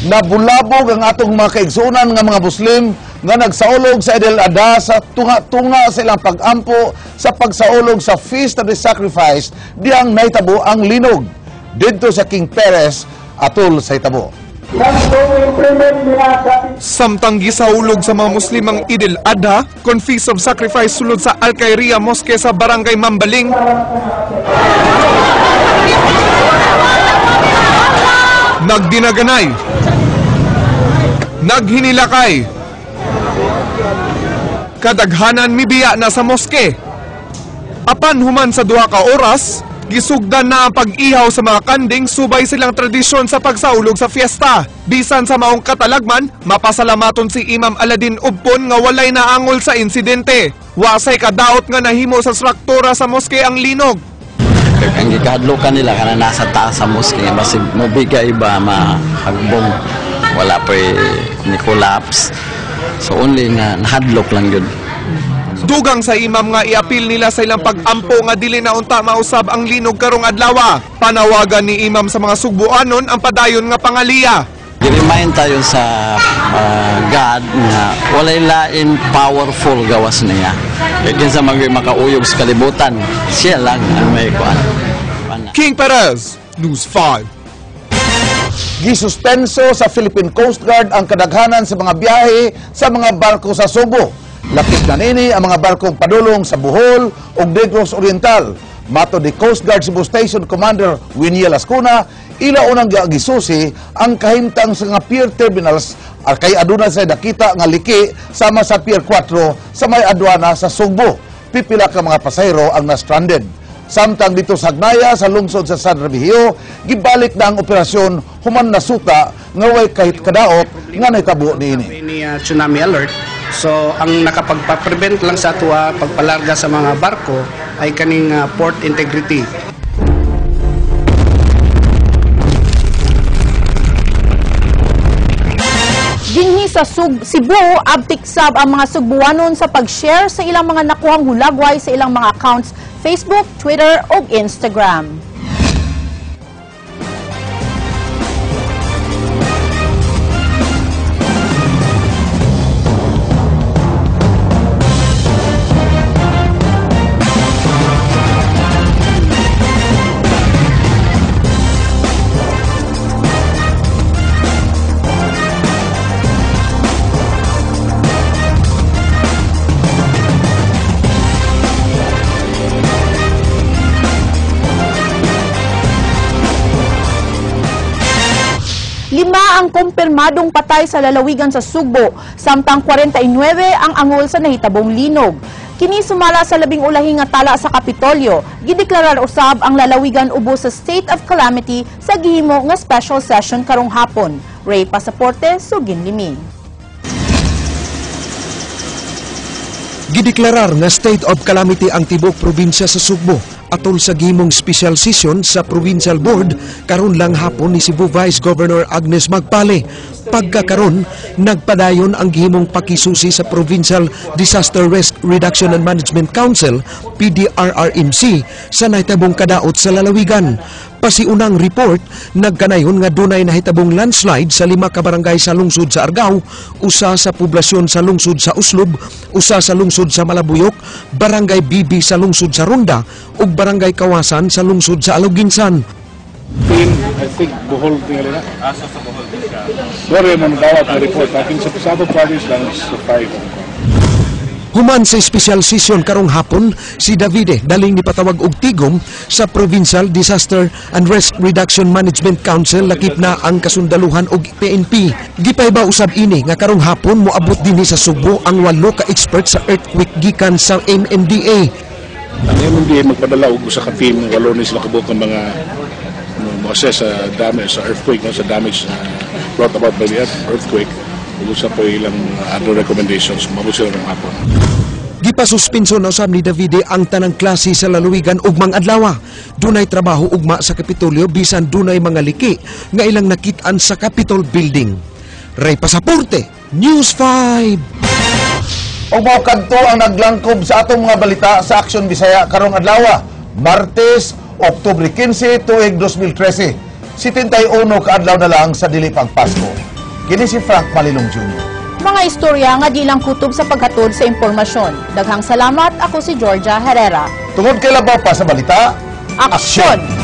Nabulabog ang atong mga kaigsuonan nga mga Muslim nga nagsaulog sa Eid al-Adha sa tunga-tunga sa ilang pag-ampo sa pagsaulog sa Feast of the Sacrifice diyang nahitabo ang linog didto sa King Perez atol sa hitabo. Samtang gisaulog sa mga Muslim ang Eid al-Adha kon Feast of Sacrifice sulod sa Al-Khairia Mosque sa Barangay Mambaling, nagdinaganay, naghinilakay, kadaghanan mibiya na sa moske. Apan human sa 2 ka oras, gisugdan na ang pag-ihaw sa mga kanding subay silang tradisyon sa pagsaulog sa fiesta. Bisan sa maong katalagman, mapasalamaton si Imam Aladin Ubpon nga walay naangol sa insidente. Wasay kadaot nga nahimo sa struktura sa moske ang linog. Ang gikahadlokan nila kana nasa taas sa moske, basig mobigay ba mahagbong, wala pa ni collapse. So only nga nahadlok lang yun. Dugang sa imam nga iapil nila sa ilang pag-ampo nga dili na unta mausab ang linog karong adlaw. Panawagan ni imam sa mga Sugbuanon ang padayon nga pangaliya. Gi-remind tayo sa God nga walay lain powerful gawas niya. Kaya kinsa man gyud makauyog sa kalibutan, siya lang ang may kuan. King Perez, News 5. Gisuspenso sa Philippine Coast Guard ang kadaghanan sa mga biyahe sa mga barko sa Subo. Lakip na nini ang mga barkong padulong sa Bohol ug Negros Oriental. Matod ni Coast Guard Cebu Station Commander Winnie Lascuna, ila unang gisusi ang kahimtang sa mga pier terminals at kay aduna sa nakita nga liki sama sa Pier 4 sa may aduana sa Sugbo. Pipila ka mga pasahero ang na-stranded. Samtang dito sa Hagnaya sa lungsod sa San Remigio, gibalik na ang operasyon human nasuta nga way kahit kadaot nga nahitabo niini. Ni tsunami alert. So ang nakapagpa-prevent lang sa atua pagpalarga sa mga barko ay kaning port integrity. Dinhi sa Cebu, abtik sab ang mga Sugbuanon sa pag-share sa ilang mga nakuhang hulagway sa ilang mga accounts Facebook, Twitter ug Instagram. Lima ang kumpirmadong patay sa lalawigan sa Sugbo, samtang 49 ang angol sa nahitabong linog. Kini sumala sa 10 ulahi nga tala sa Kapitolyo. Gideklarar usab ang lalawigan ubos sa state of calamity sa gihimo nga special session karong hapon. Ray Pasaporte, Sugin Limi. Gideklarar nga state of calamity ang tibuok probinsya sa Sugbo atol sa gihimong special session sa Provincial Board karon lang hapon ni Cebu Vice Governor Agnes Magpale. Pagkakaron, nagpadayon ang gihimong pakisusi sa Provincial Disaster Risk Reduction and Management Council PDRRMC sa nahitabong kadaot sa lalawigan. Pasiunang report, nagkanayon nga dunay nahitabong landslide sa 5 ka barangay sa lungsod sa Argao, usa sa poblasyon sa lungsod sa Uslob, usa sa lungsod sa Malabuyok, barangay Bibi sa lungsod sa Ronda, ug barangay Kawasan sa lungsod sa Aloginsan. I think Bohol tingali na. Asa sa Bohol siya. Sorry, mo nadawat na report. I think sa Sabo province lang sa 5. Human sa special session karong hapon, si Davide daling nipatawag og tigom sa Provincial Disaster and Risk Reduction Management Council lakip na ang kasundaluhan og PNP. Gipayba usab ini nga karong hapon moabot dinhi sa Sugbo ang 8 ka expert sa earthquake gikan sa MMDA. Ang MMDA magpadala og usa ka team, 8 ni sila kabuok ang mga mo-assess sa damage sa earthquake, no, sa damage na brought about by the earthquake. Ug usa po ilang other recommendations, moabot sila karong hapon. Gipasuspenso na usab ni Davide ang tanang klase sa lalawigan ugmang adlaw. Dunay trabaho ugma sa Kapitolyo bisan dunay mga liki nga ilang nakit-an sa Capitol Building. Ray Pasaporte, News 5. Ug mao kadto ang naglangkob sa atong mga balita sa Aksyon Bisaya karong adlaw, Martes, Oktubre 15, tuig 2013. 71 ka adlaw na lang sa dili pang Pasko. Kini si Frank Malilong Jr. Mga istorya nga di lang kutob sa paghatod sa impormasyon. Daghang salamat, ako si Georgia Herrera. Tungod kay labaw pa sa balita, Aksyon!